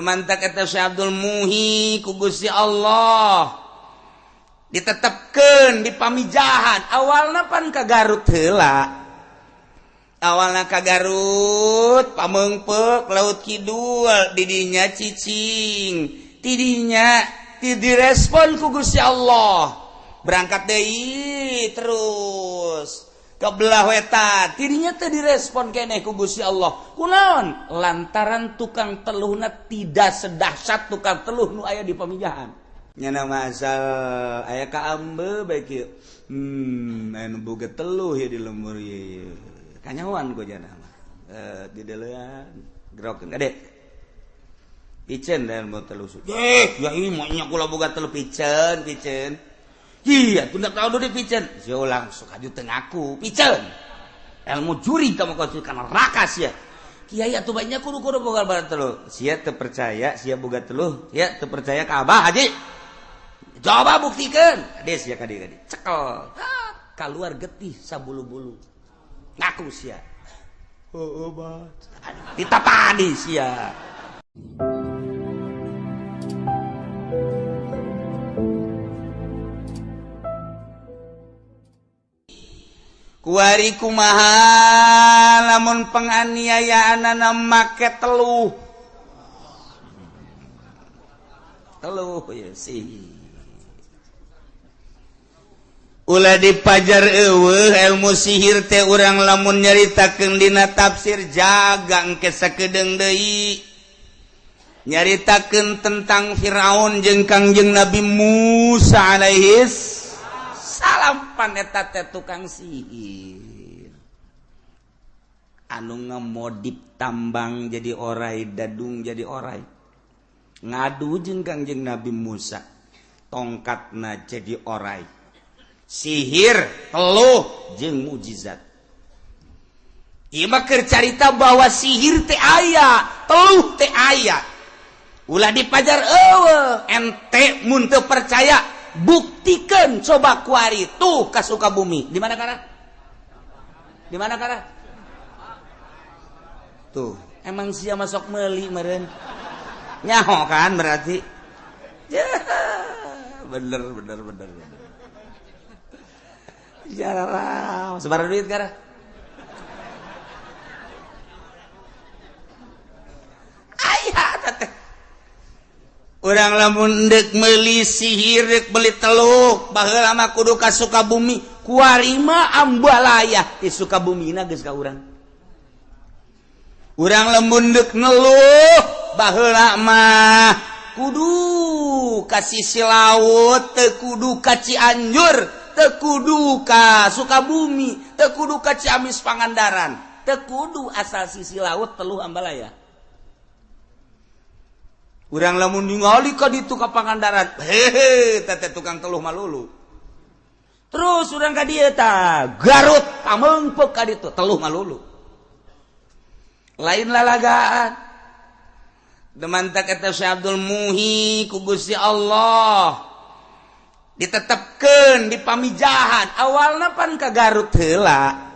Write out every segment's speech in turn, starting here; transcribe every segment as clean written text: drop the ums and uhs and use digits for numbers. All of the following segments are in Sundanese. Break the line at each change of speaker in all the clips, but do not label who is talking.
Demantak eta Syekh Abdul Muhi ku Gusti Allah ditetepkeun di Pamijahan. Awalna pan ka Garut heula. Awalna ka Garut, Pameungpeuk, Laut Kidul, didinya cicing. Tidinya direspon ku Gusti Allah. Berangkat deui terus ke belah wetan, tidinya teu direspon keneh ku Gusti Allah. Kunaon? Lantaran tukang teluhna tidak sedahsyat tukang teluh nu aya di Pamijahan. Nyana mah asal aya ka ambe bae kieu. Anu boga teluh ya di lembur ieu. Kanyahoan ku jana mah. Di deulean gerokeun gede. Piceun dan mau teluh. Ya ini mau nya kula boga teluh piceun, piceun. Iya, tunda tahu dulu piceun. Sia langsung aju teu ngaku, piceun. Ilmu juri kamu kau kana neraka sia. Kiai atuh banyak kudu-kudu boga teluh. Sia teu percaya, sia boga teluh, sia teu percaya ka Abah Haji. Coba buktikan. Ade sia ka dieu cekel. Kaluar getih sabulu-bulu. Ngaku sia. Heueuh bah. Ditapani sia. Kuari kumaha lamun penganiayaanana make teluh. Teluh ya sih. Ulah dipajar eueuh ilmu sihir teh urang lamun nyaritakeun dina tafsir jaga engke sakedeung deui. Nyaritakeun tentang Firaun jeung Kangjeng Nabi Musa alaihis salam paneta teh tukang sihir anu ngemodip tambang jadi orai, dadung jadi orai, ngadu jeung Kangjeng Nabi Musa tongkatna jadi orai, sihir teluh jeung mujizat. Ieu mah keur carita bahwa sihir teh aya, teluh teh aya. Ulah dipajar eueuh ente mun teu percaya buktikan coba kuari tuh ka Sukabumi. Di mana kara? Di mana kara? Tuh, emang sia masuk meuli meureun. Nyaho kan berarti. Ya, bener bener bener. Jarang, sebar duit kara. Aya teh. Urang lamun deuk meuli sihir, deuk beli teluk, baheula mah kudu ka Sukabumi, kuari mah ambalaya di Sukabumina geus ka urang. Urang lamun deuk ngeluh, baheula mah kudu ka sisi laut, teu kudu ka Cianjur, teu kudu ka Sukabumi, teu kudu ka Ciamis Pangandaran, teu kudu asal sisi laut teluh ambalaya. Urang lamun ningali ka ditu ka Pangandaran, hehe, teh tukang teluh malulu. Terus urang ka dieu tah, Garut, Pameungpeuk ka ditu, teluh malulu. Lain lalagaan. Demantak eta Syekh Abdul Muhi ku Gusti Allah ditetepkeun di Pamijahan. Awalna pan ka Garut heula.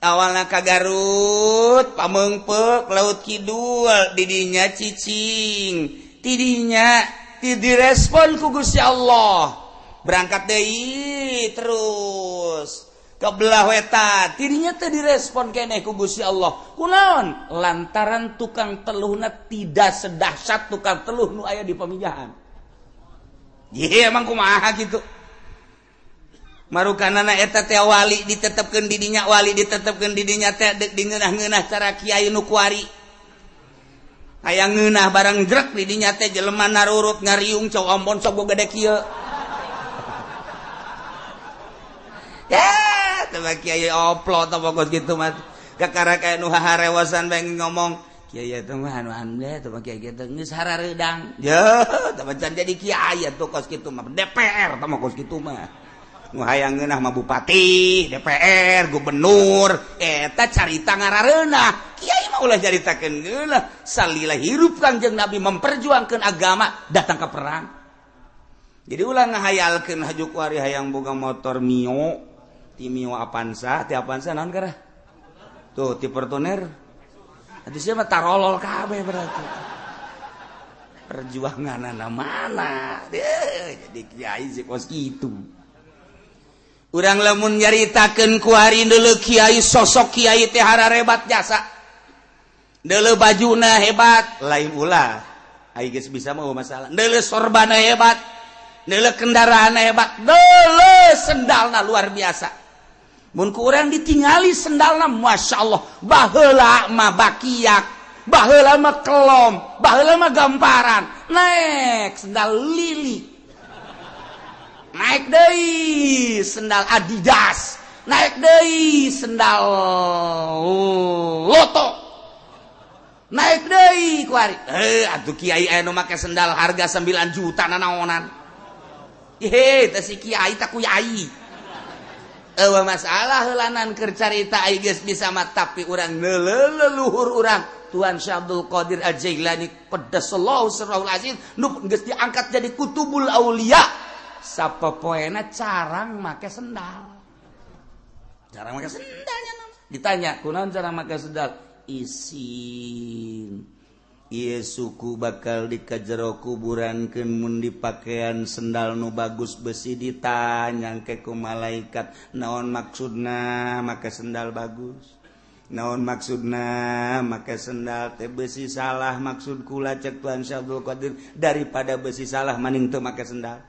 Awalna ka Garut, Pameungpeuk, Laut Kidul, didinya cicing. Tidinya direspon ku Gusti Allah. Berangkat deui terus ke belah wetan, tidinya teu direspon keneh ku Gusti Allah. Kunaon? Lantaran tukang teluhna tidak sedahsyat tukang teluh nu aya di Pamijahan. Ye emang kumaha kitu? Marukanana eta teh wali ditetepkeun di dinya, wali ditetepkeun di dinya teh deuk dingeunah-ngeunah cara kiai nu kuari. Hayang ngeunah barang jrek di dinya teh jelema narurut ngariung cau ambon sok gede kieu. Ya, teh kiai oplo teh kos kitu mah. Kakara kayak nu harewasan bae ngomong, kiai teh mah anu anu teh kiai kitu geus harareudang. Ya, teh can jadi kiai atuh kos kitu mah. DPR teh mah kos kitu mah. Nu hayang ngeunah mah bupati, DPR, gubernur, eta carita ngarareunah. Kiai mah ulah caritakeun ngeunah. Salila hirup Kangjeng Nabi memperjuangkeun agama, datang ke perang. Jadi ulah ngahayalkeun haju kuari hayang boga motor Mio, ti Mio Avanza, ti Avanza naon karah? Tuh, ti Fortuner. Atuh sia mah tarolol kabeh berarti. Perjuanganana mana? Jadi kiai sih kos kitu. Urang lamun nyaritakeun kuari deuleu kiai, sosok kiai teh hararebat jasa. Deuleu bajuna hebat, lain ulah. Ai geus bisa mah masalah. Deuleu sorbana hebat, deuleu kendaraanna hebat, deuleu sendalna luar biasa. Mun ku urang ditingali sendalna, Masya Allah, baheula mah bakiak, baheula mah kelom, baheula mah gamparan, naik sendal lili, naik deui sendal Adidas, naik deui sendal Loto, naik deui kuari. Atuh kiai aya nu make sendal harga 9 juta nanaonan. Hehe, teh si kiai tak kuyai. Eueuh masalah heulanan keur carita ai geus bisa mah, tapi urang leluhur urang Tuan Syekh Abdul Qadir Al-Jailani qaddasallahu sirrahul aziz nu geus diangkat jadi kutubul aulia, sapopoena carang make sendal. Carang make sendalnya ditanya, kunaon cara make sendal? Isin. Ieu suku bakal dikajero kuburankeun mun dipakean sendal nu bagus besi ditanya ke ku malaikat, naon maksudna make sendal bagus? Naon maksudna make sendal teh besi salah maksud kula cek Tuhan Syekh Abdul Qadir, daripada besi salah maning teu make sendal.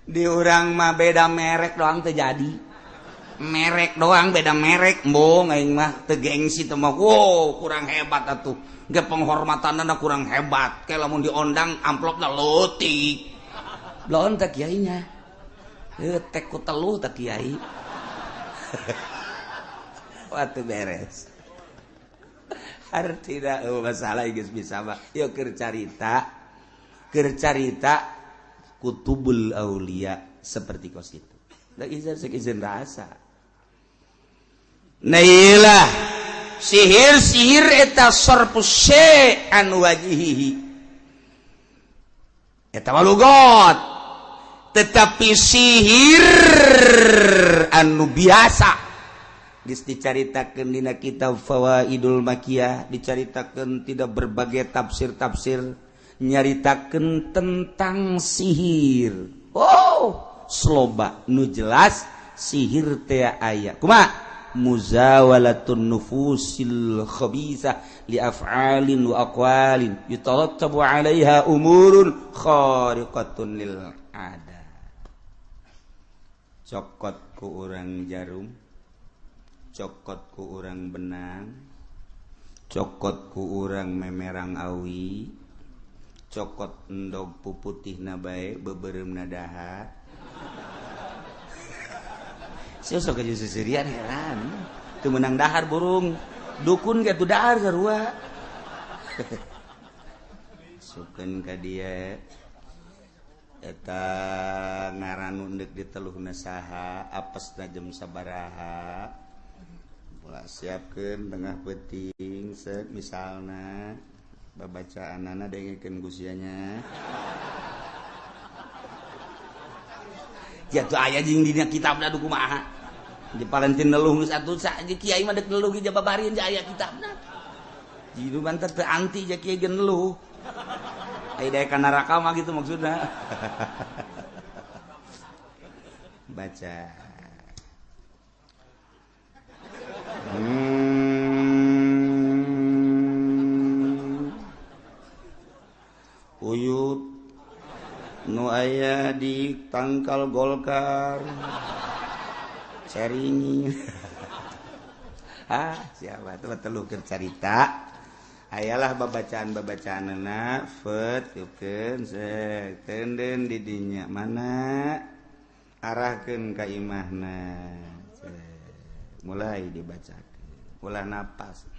Di urang mah beda merek doang teu jadi. Merek doang beda merek embung aing mah teu gengsi teu mah. Wow, kurang hebat atuh. Ge penghormatanna kurang hebat. Kayak lamun diondang amplopna leutik. Lawan teh kiainya. Teh ku teluh teh kiai. Waktu beres. Artina oh, masalah geus bisa mah. Yeuh keur carita kutubul aulia seperti kos itu. Da izin izin rasa. Nah iyalah sihir-sihir eta sarfus syai' an wajhihi. Eta mah lugot. Tetapi sihir anu biasa geus dicaritakeun dina kitab Fawaidul Makiyah, dicaritakeun tidak berbagai tafsir-tafsir nyaritakeun tentang sihir. Oh, sloba nu jelas sihir teh aya. Kumaha? Muzawalatun nufusil khabisah li af'alin wa aqwalin yutarattabu 'alaiha umurun khariqatun lil 'adah. Cokot ku urang jarum, cokot ku urang benang, cokot ku urang memerang awi, cokot endog puputihna bae beubeuremna dahar. Sok aja seserian heran. Teu meunang dahar burung. Dukun ge tuh dahar sarua. Sukeun ka dia eta ngaran nu deuk diteluhna saha, apesna jam sabaraha. Ulah siapkeun tengah peuting set misalna babacaanana dengekeun ku sia nya. Jatuh aya jeung dina kitabna du kumaha. Di Palentin neluh geus atuh kiai mah deuk neluh ge jababarin aya kitabna. Jitu banter teu anti ja kiai ge neluh. Aya daek ka neraka mah gitu maksudna. Baca. Uyut nu aya di tangkal Golkar. Ceringi. Ah, siapa tuh teluh keur carita. Ayalah babacaan-babacaanna fet yukeun sek tenden di dinya mana arahkeun ka imahna. Mulai dibacakeun. Ulah napas.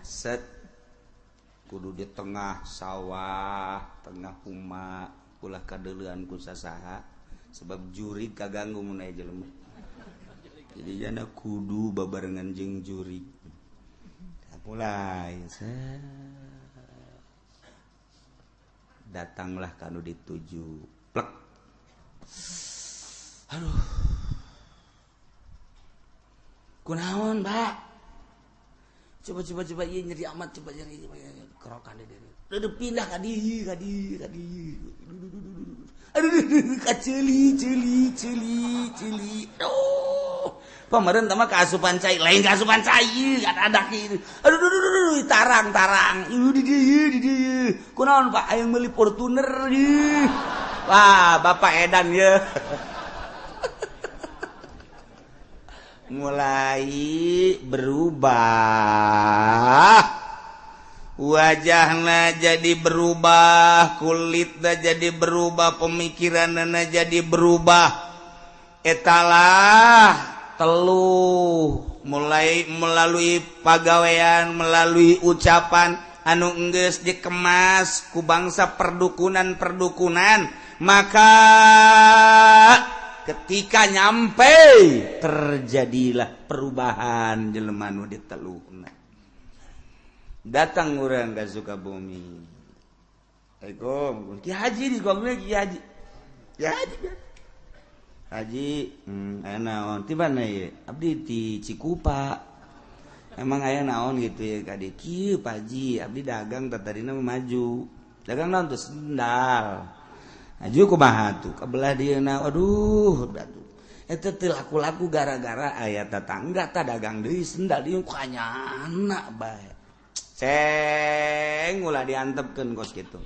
Set kudu di tengah sawah, tengah huma, ulah kadeuleuan ku sasaha sebab jurig kaganggu mun aya jelema. Jadi jana kudu babarengan jeung jurig. Mulai set. Datanglah kanu dituju. Plek. Aduh. Kunaon, Pak? Coba coba coba ieu nyeri amat, coba nyeri kerokan di dieu. Udah pindah ka dieu, ka dieu, ka dieu. Aduh, ka ceuli ceuli ceuli ceuli. Aduh. Pameureun tah mah kaasupan cai, lain kaasupan cai, ada kieu. Aduh, aduh, aduh, aduh, tarang tarang. Ieu di dieu, di dieu. Kunaon, Pak? Aya meuli Fortuner ieu. Wah, Bapak edan ye. Mulai berubah wajahna, jadi berubah kulitna, jadi berubah pemikiranna, jadi berubah. Etalah teluh, mulai melalui pagawean, melalui ucapan anu enggeus dikemas ku bangsa perdukunan-perdukunan. Maka ketika nyampe terjadilah perubahan jelema nu diteluhna. Datang orang ke Sukabumi. Assalamualaikum, Ki Haji, di gongnya Ki Haji. Ki Haji, Haji, aya naon? Ti mana ye? Abdi ti Cikupa. Emang aya naon gitu ya ka dieu? Kieu, Pak Haji, abdi dagang tadina maju. Dagang naon tuh? Sendal. Maju kumaha tuh? Kabelah dieu na. Aduh, aduh. Eta teu laku-laku gara-gara aya tetangga tah dagang deui sendal dieu kanyana bae. Ceng, ulah diantepkeun kos kitu.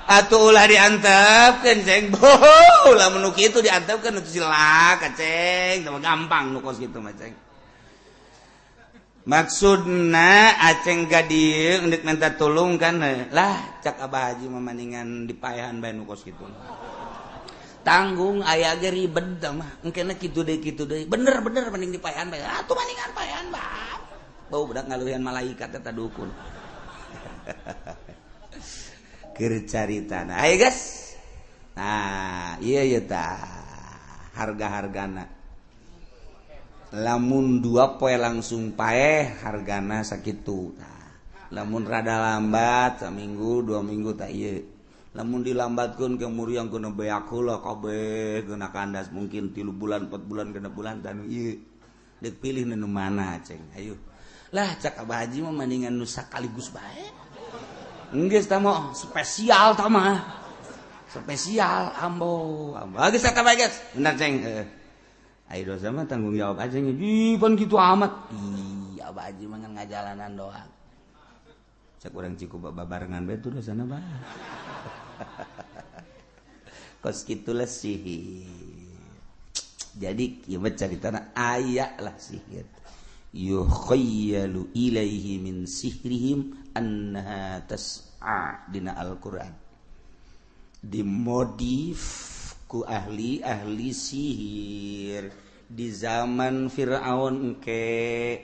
Atuh ulah diantepkeun, ceng. Boh, ulah nu kitu diantepkeun atuh cilaka, ceng. Teu gampang nu kos kitu mah, ceng. Maksudna aceng ka dieu endek minta tulung kan lah, cak Abah Haji mah maningan dipaehan bae nu kos kitu. Tanggung aya ge ribet mah. Engkena kitu deui, kitu deui. Bener-bener mending dipaehan bae. Atuh maningan paehan bae. Bau budak ngaluhian malaikat eta dukun. Keur caritana. Ayo guys. Nah, iya iya tah harga-hargana. Lamun 2 poe langsung paeh, hargana sakitu. Tah, lamun rada lambat saminggu 2 minggu, tak ieu. Lamun dilambatkeun ke muriang kena beak heula kabeh, kena kandas mungkin 3 bulan, 4 bulan, 6 bulan, tanu ieu. Dek pilih nu mana, ceng? Ayo lah, cak Abah Haji mah mendingan nu sakaligus bae. Geus tah mah spesial, tah mah spesial, ambo ambo geus eta bae, geus bener, ceng. Heeh, ayo, dosa mah tanggung jawab aja. Ih, pan gitu amat. Ih, Abah Haji mah ngajalanan doang. Cek urang Cikupa babarengan bae tuh dosana bah. Kos kitulah sihir. Jadi kieu mah caritana aya lah sihir. Yukhayyalu ilaihi min sihrihim annaha tas'a dina Al-Qur'an. Dimodif ku ahli-ahli sihir di zaman Fir'aun engke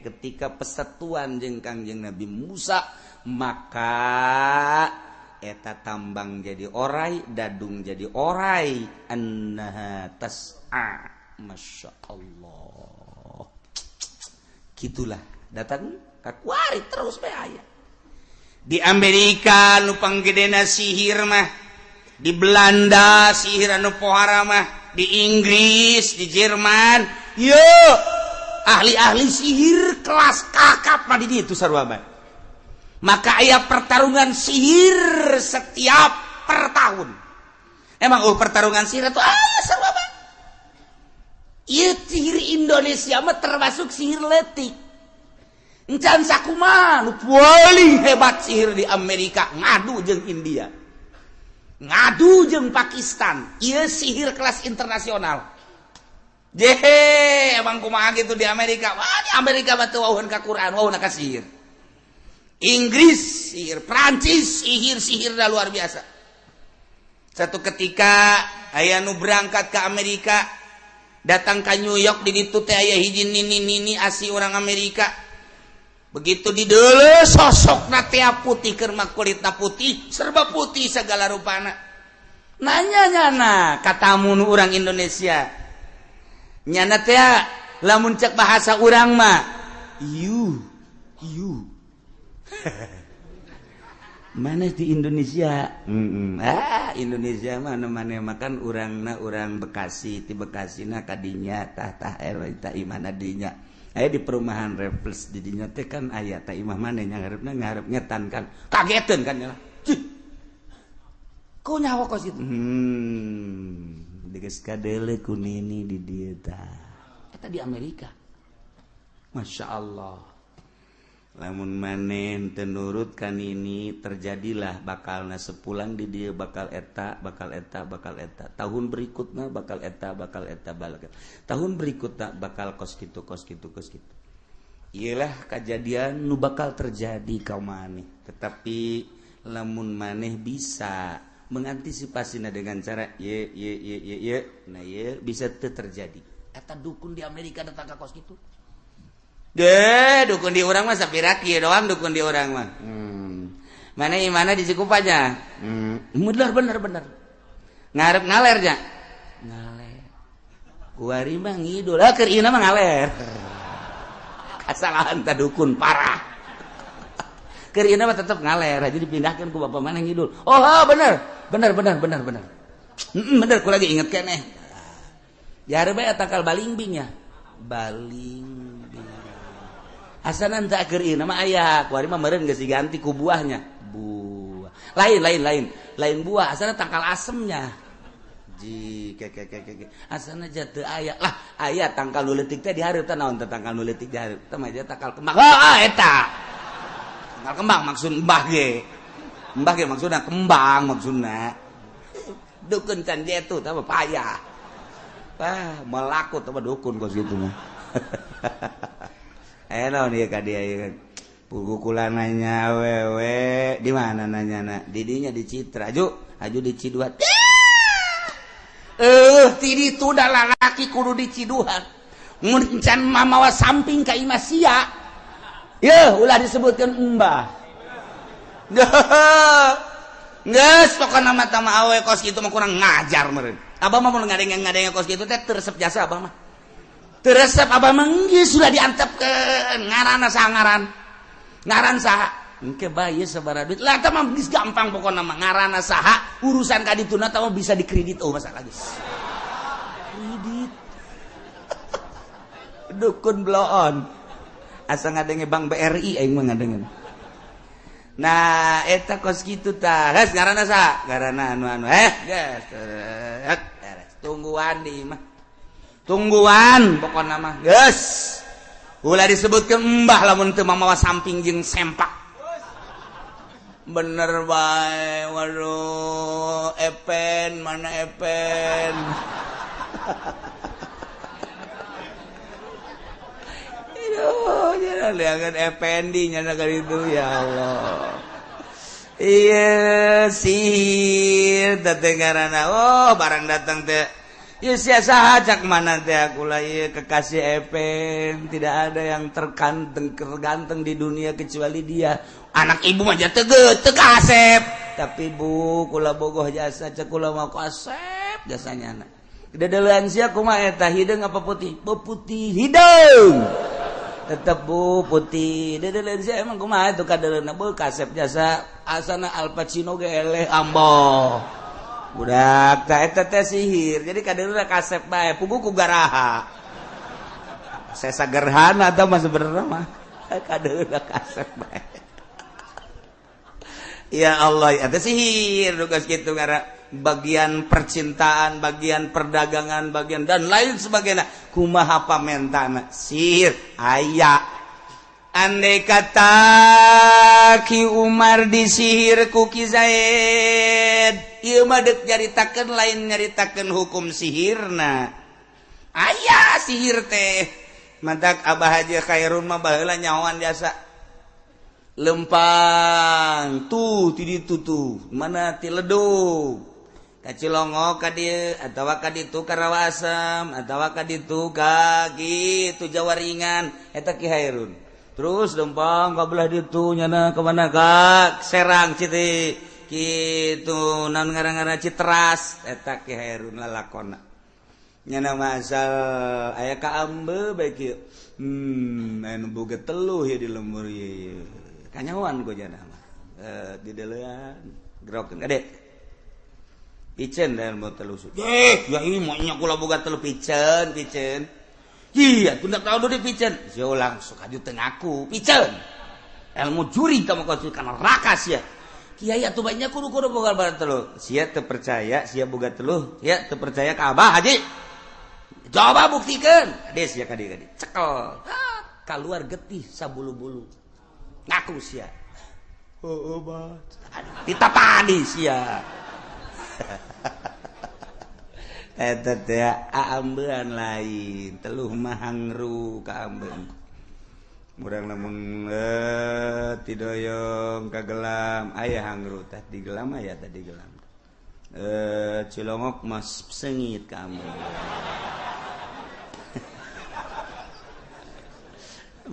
ketika persatuan jeung Kangjeng Nabi Musa, maka eta tambang jadi orai, dadung jadi orai, annaha tas'a. Masya Allah, gitulah datang kakuari terus bae aya di Amerika nu panggedena sihir mah, di Belanda sihir anu pohara mah, di Inggris, di Jerman. Yo, ahli-ahli sihir kelas kakap mah di ditu sarua bae. Maka aya pertarungan sihir setiap per tahun. Emang oh pertarungan sihir itu aya sarua bae. Ieu sihir Indonesia mah termasuk sihir letik. Encan sakumaha nu paling hebat sihir di Amerika ngadu jeung India. Ngadu jeung Pakistan. Ieu sihir kelas internasional. Jehe, emang kumaha gitu di Amerika? Wah, di Amerika mah teu wauheun ka Quran, wauhna ka sihir. Inggris sihir, Prancis sihir, sihir dah luar biasa. Satu ketika aya nu berangkat ke Amerika, datang ke New York, di ditu teh aya hiji nini-nini asli orang Amerika. Begitu di deuleu sosok teh putih, keur mah kulitna putih, serba putih segala rupana. Nanya nyana katamu nu urang Indonesia. Nyana teh lamun cek bahasa urang mah you you mana di Indonesia? Ah, Indonesia mana mana makan urangna urang Bekasi, ti Bekasi na kadinya tah tah eta imana dinya. Aya di perumahan Refles di dinya teh kan aya ta imah maneh nya ngarepna ngarep ngetan kan. Kageteun kan nya. Cih. Ku nyawa kos kitu. Geus kadeule ku nini di dieu tah. Eta di Amerika. Masya Allah. Lamun maneh teu nurut ka nini terjadilah bakalna sepulang di dieu bakal eta bakal eta bakal eta tahun berikutnya bakal eta bakal eta bakal tahun berikutnya bakal kos kitu kos kitu kos kitu. Iyalah kejadian nu bakal terjadi ka maneh, tetapi lamun maneh bisa mengantisipasinya dengan cara ye ye ye ye ye, nah ye bisa teu terjadi. Eta dukun di Amerika datang ka kos kitu. Deh, dukun di urang mah sapira kieu doang dukun di urang mah. Mana imana di Cikupanya? Bener bener bener. Ngarep ngaler nya. Ngaler. Kuari mah ngidul, ah keur ieu mah ngaler. Kasalahan ta dukun parah. Keur ieu mah tetep ngaler, aja dipindahkeun ku bapak mana ngidul. Oh, oh bener. Bener bener bener bener. Bener ku lagi inget keneh. Jare bae tangkal balingbing ya. Balingbing. Asanan tak keur ieu mah aya, kuari mah meureun geus diganti ku buahnya. Buah. Lain lain lain. Lain buah, asana tangkal asemnya. Ji ke ke ke ke. Asana jatuh aya. Lah, aya tangkal nu leutik teh dihareup teh naon teh tangkal nu leutik dihareup. Teh mah tangkal kembang. Oh, eta. Tangkal kembang maksud mbah ge. Mbah ge maksudna kembang maksudna. Dukun can jetu teh mah payah. Wah, melakut teh mah dukun kos kitu mah. Naon ieu ka dia ieu. Pukulan nanya awewe di mana nanyana? Didinya di Citra. Aju, aju di Ciduhan. Ti ditu da lalaki kudu di Ciduhan. Mun can mamawa samping ka imah sia. Yeuh, ulah disebutkeun embah. Geus pokona mah tama awe kos kitu mah kurang ngajar meureun. Abah mah mun ngadenge-ngadenge kos kitu teh teu resep jasa abah mah. Teresep abah mah geus sudah diantepkeun ngaranna saha ngaran. Ngaran saha? Engke bae sabaraha duit. Lah tah mah geus gampang pokona mah ngaranna saha, urusan ka dituna tah mah bisa dikredit oh masalah geus. Kredit. Dukun bloon. Asa ngadenge Bank BRI aing mah ngadenge. Nah, eta kos kitu tah. Geus ngaranna saha? Ngaranna anu-anu. Geus. Tungguan di imah. Tungguan pokona mah geus ulah disebutkeun embah lamun teu mamawa samping jeung sempak bener bae. Waduh, Epen mana Epen. Aduh, jangan lihat Ependi nyana ka ditu ya Allah. Iya sihir teh ngaranna. Oh, barang datang teh ya sia saha cak mana teh aku lah ieu kekasih Epen, tidak ada yang terganteng terganteng di dunia kecuali dia. Anak ibu mah teu teu kasep, tapi bu kula bogoh jasa cek kula mah kasep jasanya anak. Dedeuleun sia kumaha eta hideung apa putih? Putih hideung. Tetep bu putih. Dedeuleun sia emang kumaha itu kadeuleunna bu kasep jasa asana Al Pacino ge eleh ambo. Budak ta eta teh sihir. Jadi kadeuleuh kasep bae puguh ku garaha. Sesa gerhana tah mah sebenarnya mah. Kadeuleuh kasep bae. Ya Allah, eta sihir tugas kitu ngara bagian percintaan, bagian perdagangan, bagian dan lain sebagainya. Kumaha pamentana? Sihir aya. Andai kata Ki Umar disihir ku Ki Zaid, ieu mah deuk nyaritakeun lain nyaritakeun hukum sihirna. Aya sihir teh. Mantak Abah Haji Khairun mah baheula nyahoan jasa. Lempang tuh ti ditu tuh, mana ti ledug. Ka Cilongok ka dieu atawa ka ditu ka Rawa Asem atawa ka ditu ka kitu Jawa Ringan eta Ki Khairun. Terus lempang ka belah ditu nyana ka mana ka Serang Citi kitu naon ngaran-ngaran Citeras eta Ki Khairun lalakonna. Nyana mah asal aya ka ambe bae kieu. Anu boga teluh ya di lembur ieu. Kanyahoan ku jana mah. Di deulean gerokeun gede. Piceun dan mau teluh. Eh, ya ini maunya kula boga teluh piceun, piceun. Iya, tunda tahu di piceun. Sia langsung kaju teu ngaku, piceun. Ilmu juri kamu kau kana neraka sia. Kiai atuh banyak kudu-kudu boga barang teluh. Sia teu percaya, sia boga teluh, sia teu percaya ka Abah Haji. Coba buktikan. Des ya kadi kadi. Cekel. Keluar getih sabulu-bulu. Ngaku sia. Oh, bah. Ditapani sia. Eta teh aambean lain, teluh mah hangru ka ambeun. Murang lamun tidoyong kagelam aya hangru tah digelam aya tah digelam. Cilongok mas sengit ka ambeun.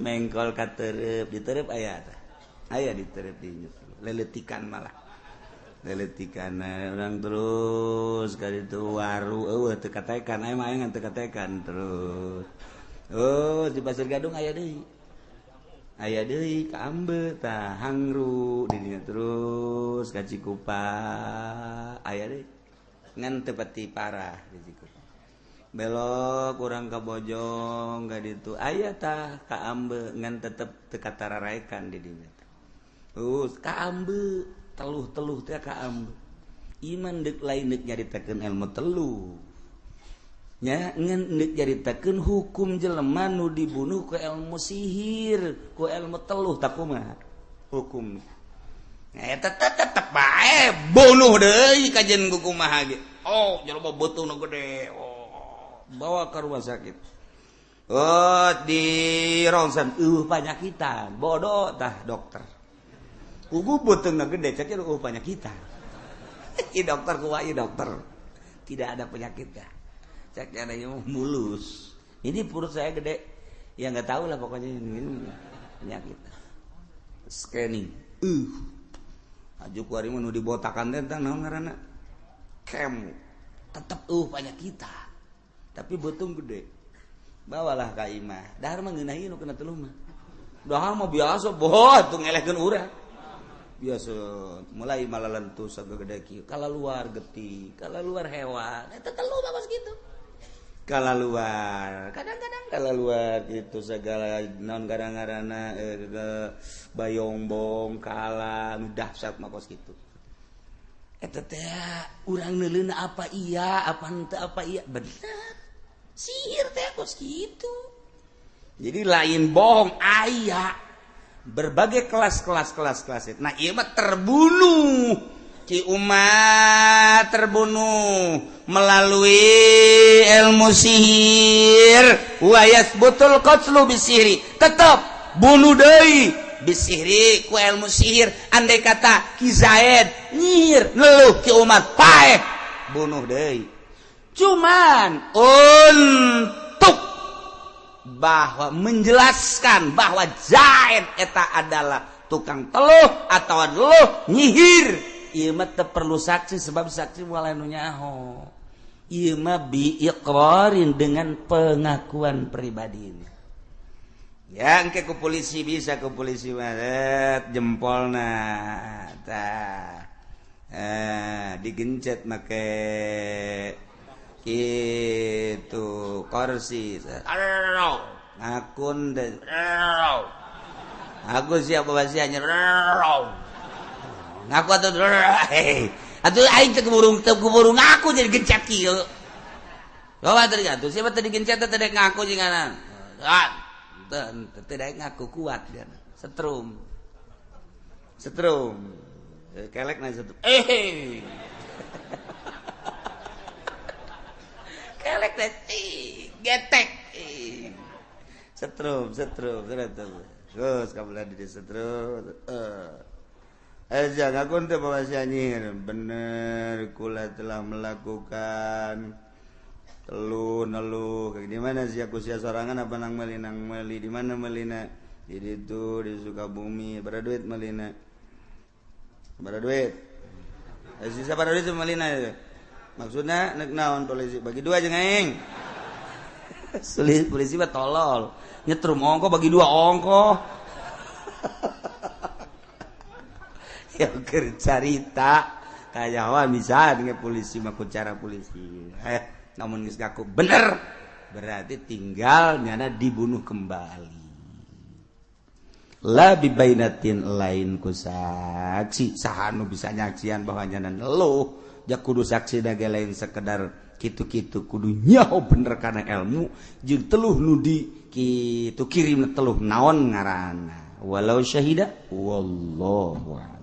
Mengkol katerep diterep aya tah. Aya diterep di leletikan malah. Leletikan orang terus kali itu waru eueuh teu katekan aya mah aya ngan teu katekan terus. Oh di Pasir Gadung aya deui. Aya deui ka Ambe tah hangru di dinya terus ka Cikupa aya deui. Ngan teu pati parah di Cikupa. Belok urang ka Bojong ka ditu aya tah ka Ambe ngan tetep teu katararaekan di dinya. Terus ka Ambe teluh-teluh teh ka Ambe. Iman deuk lain deuk nyaritakeun ilmu teluh. Nya ngan deuk nyaritakeun hukum jelema nu dibunuh ku ilmu sihir, ku ilmu teluh tak kumaha hukum. Eta tetep bae bunuh deui kajen ku kumaha ge. Oh, jelema beuteungna gede. Oh, bawa ke rumah sakit. Oh, di rongsen panyakitan. Bodoh tah dokter. Kugu beuteungna gede cek panyakitan. I dokter kumaha i dokter. Tidak ada penyakitnya. Cek adanya mulus. Ini perut saya gede. Ya nggak tahu lah pokoknya ini penyakit. Scanning. Aju kuari mah nu dibotakan teh naon ngaranna? Kemo. Tetep panyakitan. Tapi beuteung gede. Bawalah ka imah. Dahar mah ngeunahi nu kena teluh mah. Dahar mah biasa boh tuh ngelehkeun urang. Biasa mulai malalentu sagede kieu kala luar getih kala luar hewan eta teluh mah gitu kala luar kadang-kadang kala luar gitu segala naon kadang-kadang bayongbong kala nu dahsyat mah kos kitu eta teh urang neuleuna apa iya apa henteu apa iya bener sihir teh kos kitu jadi lain bohong aya berbagai kelas-kelas kelas-kelas. Nah, ieu mah terbunuh. Ki umat terbunuh melalui ilmu sihir. Wa yasbutul qatlu bisihri. Tetap bunuh deui bisihri ku ilmu sihir. Andai kata Ki Zaid nyihir neluh Ki umat paeh bunuh deui. Cuman untuk bahwa menjelaskan bahwa Zaid eta adalah tukang teluh atau teluh nyihir ieu mah teu perlu saksi sebab saksi moal anu nyaho ieu mah bi iqrarin dengan pengakuan pribadi ini ya engke ku polisi bisa ku polisi mah jempolna tah digencet make itu kursi ngakun dan aku siap bawa sianya ngaku atau atuh aing teu keburu ngaku jadi gencet kieu bawa tadi atuh siapa tadi gencet teh ngaku jeung ah teu ngaku kuat dia setrum setrum kelek na setrum kelek deh getek setrum setrum setrum terus kamu lagi di setrum jangan aku untuk bawa nyihir bener kula telah melakukan telu nelu di mana sih aku sia sorangan apa nang meli di mana melina di itu di Sukabumi berapa duit melina berapa duit sisa berapa duit melina itu maksudnya nek naon polisi bagi dua jeung aing. Polisi mah tolol nyetrum ongko bagi dua ongko. Ya keur carita kayawan bisa dengan polisi mah ku cara polisi. Namun geus ngaku bener. Berarti tinggal nyana dibunuh kembali. La bibainatin, lain ku saksi. Saha nu bisa nyaksian bahwa nyana neluh? Ja kudu saksi dage lain sekedar kitu-kitu, kudu nyaho bener karena ilmu jeung teluh nu di kitu kirim teluh naon ngaranna, walau syahida. Wallahu a'lam.